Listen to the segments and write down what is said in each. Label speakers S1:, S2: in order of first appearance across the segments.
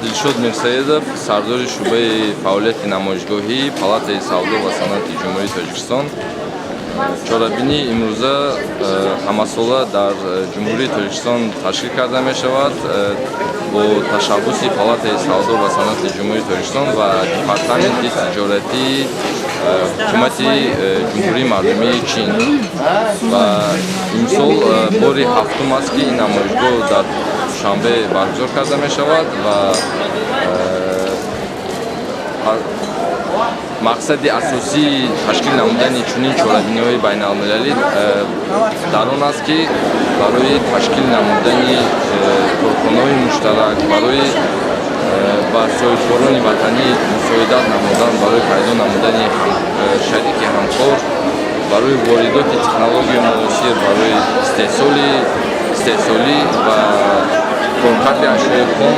S1: Дилшод Мирсаидов, сардори шӯъбаи фаъолияти намоишгоҳӣ Палатаи савдо ва саноати Ҷумҳурии Тоҷикистон. Чорабинии имрӯза ҳамасола дар Ҷумҳурии Тоҷикистон ташкил карда мешавад бо ташаббуси Палатаи савдо ва саноати Ҷумҳурии Тоҷикистон ва Департаменти тиҷоратии Ҳукумати Ҷумҳурии Мардумии Чин. Ва имсол бори ҳафтум аст, ки ин намоишгоҳ дар Душанбе баргузор карда мешавад ва мақсади асосии ташкил намудани чунин чорабиниҳои байналмилалӣ дар он аст, ки барои ташкил намудани корхонаҳои муштарак, барои ба соҳибкорони ватанӣ мусоидат намудан барои пайдо намудани шарики ҳамкор, барои воридоти технологияи муосир, барои истеҳсолӣ ва коркарди ашёи хом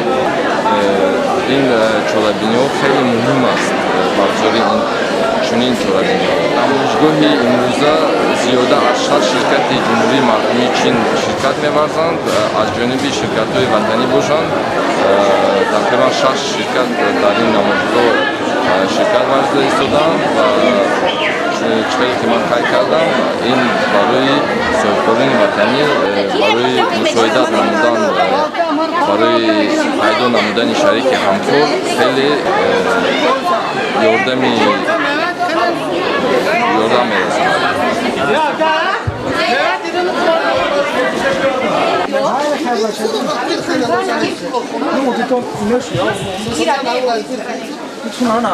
S1: ин чорабиниҳо хеле муҳим аст. Баргузории чунин чорабиниҳо, намоишгоҳи имрӯза зиёда аз 60 ширкати Ҷумҳурии Мардумии Чин ширкат меварзанд. Аз ҷониби ширкатҳои ватанӣ бошанд, тақрибан шаш ширкат дар ин намоишгоҳ ширкат варзида истодаанд. Ва чӣ хеле ки ман қайд кардам, ин барои соҳибкорони ватанӣ, барои мусоидат намудан, барои пайдо намудани шарики ҳамкор хеле ёрдам мерасонад.
S2: 你从哪儿拿？